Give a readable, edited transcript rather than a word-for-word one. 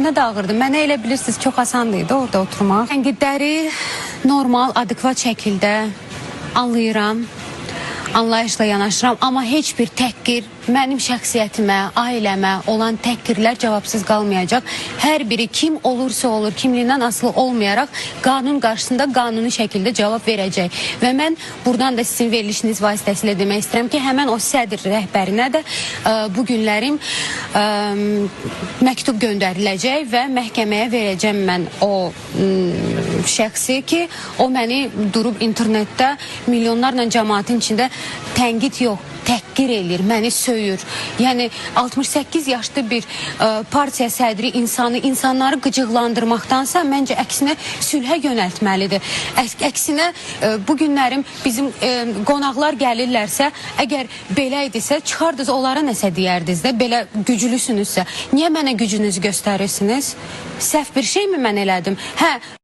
Nə də ağırdı. Mənə elə bilirsiniz, çox asan idi orada oturmaq. Tənqidləri normal, adekvat şəkildə anlayıram. Anlayışla yanaşıram, amma heç bir təhqir mənim şəxsiyyətimə, ailəmə olan təhqirlər cavabsız qalmayacaq. Hər biri kim olursa olur, kimliyindən asılı olmayaraq qanun qarşısında qanuni şəkildə cavab verəcək. Və mən buradan da sizin verilişiniz vasitəsilə demək istəyirəm ki, həmən o sədr rəhbərinə də bu günlərim məktub göndəriləcək və məhkəməyə verəcəm mən o şəxsi ki, o məni durub internetdə milyonlarla cəmaətin içində tənqid yox, təhqir eləyir, məni söyür. Yəni 68 yaşlı bir partiya sədri insanı, insanları qıcıqlandırmaqdansa məncə əksinə sülhə yönəltməlidir. Əksinə bu günlərim bizim qonaqlar gəlirlərsə, əgər belə idisə, çıxardınız onlara nəsə deyərdiniz də, belə güclüsünüzsə. Niyə mənə gücünüzü göstərirsiniz? Səhv bir şeymi mən elədim? Hə.